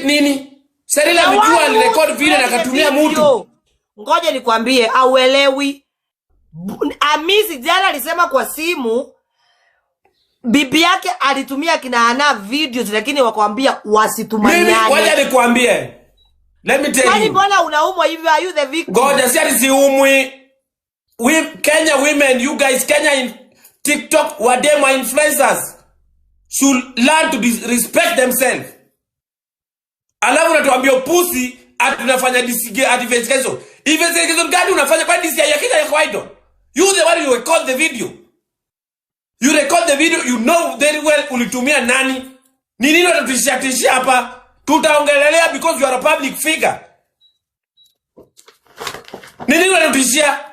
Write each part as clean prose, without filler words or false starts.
Nini? Cyril Na amejua why would alirecord video na spread the akatumia mtu. video? Ngoja nikwambie, auelewi. Amisi jana alisema kwa simu bibi yake alitumia kina Ana videos, lakini wakwambia Mimi wacha wasitumaniane. nikwambie. Let me tell Kwani you. mbona unaumwa hivyo? Are you the victim? Ngoja, si ati siumwi. We Kenya women, you guys, Kenya in TikTok wadema influencers should learn to respect themselves. Alafu unatuambia pusi ati tunafanya DCI ati investigation. Investigation gani unafanya kwa DCI ya Kenya ya kawaida? You the one you record the video. You record the video, you know very well ulitumia nani. Ni nini unatutishia tishia hapa? Tutaongelelea because you are a public figure. Ni nini unatutishia?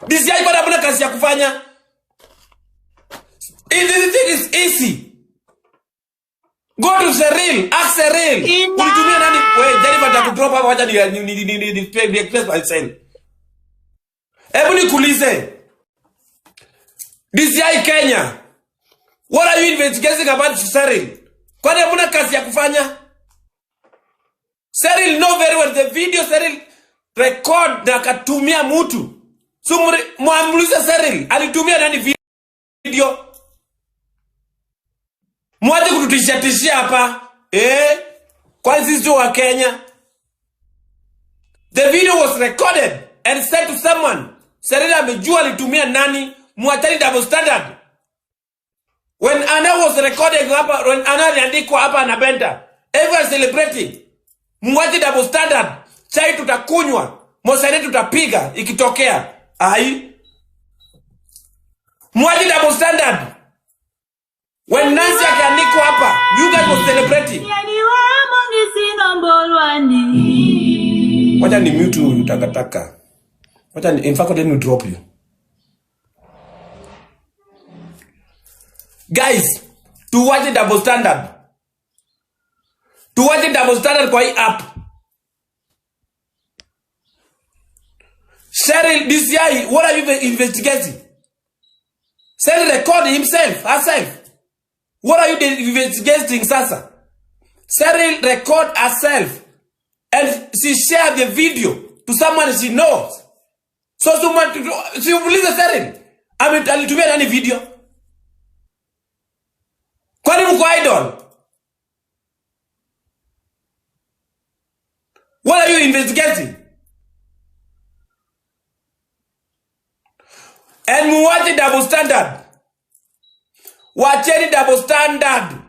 DCI bado hamna kazi ya kufanya. If this thing is easy. Go to Cyril, ask Cyril. Ulitumia nani? Wewe Jennifer atakudrop hapa, wacha ni express myself. Hebu nikuulize. DCI Kenya, what are you investigating about Cyril? Kwani hamna kazi ya kufanya? Cyril know very well the video Cyril record na akatumia mtu. So muamulize Cyril alitumia nani video? Mwache kututishia tishia hapa. Kwani sisi sio wa Kenya? The video was recorded and sent to someone. Cyril amejua alitumia nani. Mwachani double standard. When Anna was recording hapa, when Anna aliandikwa hapa na Benta, everyone celebrating. Mwache double standard. Chai tutakunywa, mosane tutapiga ikitokea. Ai. Mwache double standard. When Nancy akiandikwa hapa, you guys was celebrating. Wacha ni mute huyu takataka. Wacha ni, in fact let me drop you. Guys, tuwache double standard. Tuwache double standard kwa hii app. Cheryl DCI, what are you investigating? Cheryl record himself, herself. What are you investigating sasa? Cheryl record herself and she share the video to someone she knows. So someone si uulize Cheryl, alitumia nani video? Kwani mko idol? What are you investigating? And muwache double standard. Wacheni double standard.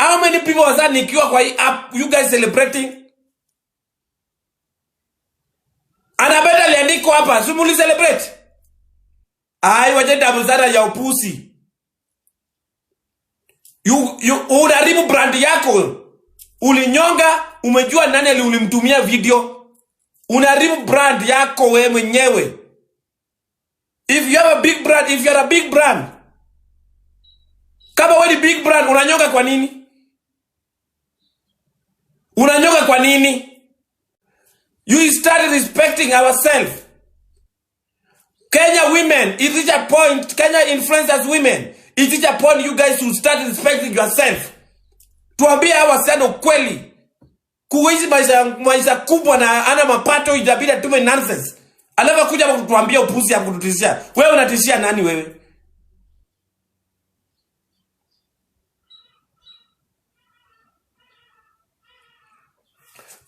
How many people was that nikiwa kwa hii app you guys celebrating? Anabeta aliandikwa hapa, si muli celebrate? Ai, wacheni double standard ya upusi. You unaharibu brand yako. Ulinyonga, umejua nani ulimtumia video. Unaharibu brand yako wewe mwenyewe. If you have a big brand, if you are a big brand, kama wewe ni big brand, unanyonga kwa nini? Unanyonga kwa nini? You start respecting ourselves. Kenya women, it reach a point, Kenya influencers women, it reach a point you guys should start respecting yourself. Tuambie hawa wasichana ukweli. Kuishi maisha kubwa na ana mapato itabidi atume nonsense. Alafu kuja hapa kutuambia upuzi ya kututishia. Wewe unatishia nani wewe?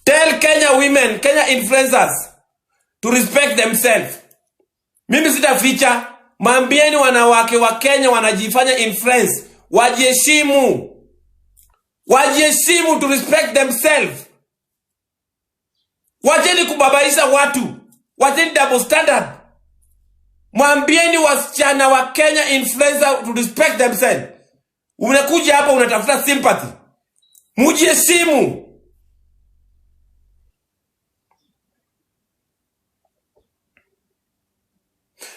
Tell Kenya women, Kenya influencers to respect themselves. Mimi sitaficha, mwambieni wanawake wa Kenya wanajifanya influence, wajiheshimu. Wajiheshimu to respect themselves. Wacheni kubabaisha watu. Wacheni double standard. Mwambieni wasichana wa Kenya influencer to respect themselves. Unakuja hapa unatafuta sympathy. Mujiheshimu.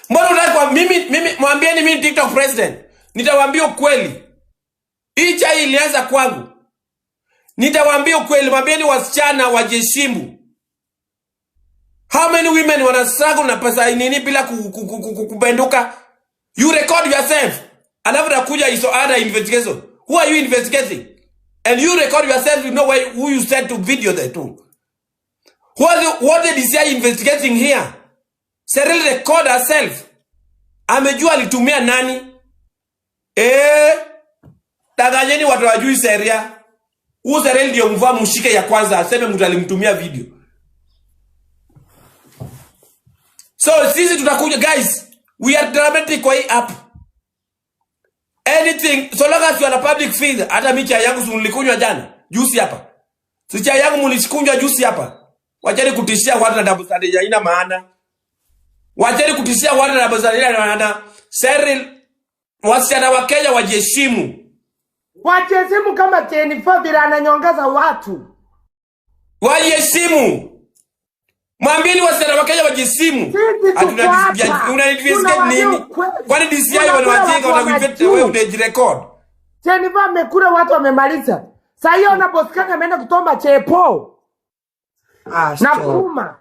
Mbona unataka kwa mimi mwambieni mimi TikTok president. Nitawaambia ukweli. Hii chai ilianza kwangu. Nitawaambia ukweli, mwambieni wasichana wajiheshimu. How many women wana struggle na pesa nini bila kubenduka? You record yourself. Alafu nakuja iso other investigation. Who are you investigating? And you record yourself, you know where, who you sent to video there too. What the DCI investigating here? Cyril record herself. Amejua alitumia nani? Eh, danganyeni watu wajui sheria. Huyu Cyril ndio mvua mshike ya kwanza aseme mtu alimtumia video. So sisi tutakuja guys, we are dramatic kwa hii app. Anything so long as you are a public figure, hata mi chai yangu si nilikunywa jana juice hapa. Si chai yangu mlikunywa juice hapa. Wacheni kutishia watu na double standard haina maana. Wacheni kutishia watu na double standard haina maana. Cyril, wasichana wa Kenya wajiheshimu. Wachesimu kama Jennifer vile ananyongeza watu. Wajiheshimu. Mwambieni wasichana wa Kenya wajiheshimu. Sisi Ati tuko hapa. una investigate Tunawaambia nini? ukweli. Kwani DCI Tunakula wanawajinga watu wanakuinvest wewe wanajuu. unajirecord. Jennifer amekula watu wamemaliza. Saa hiyo na boss kaka ameenda kutomba chepo Ah, na stop. kuruma.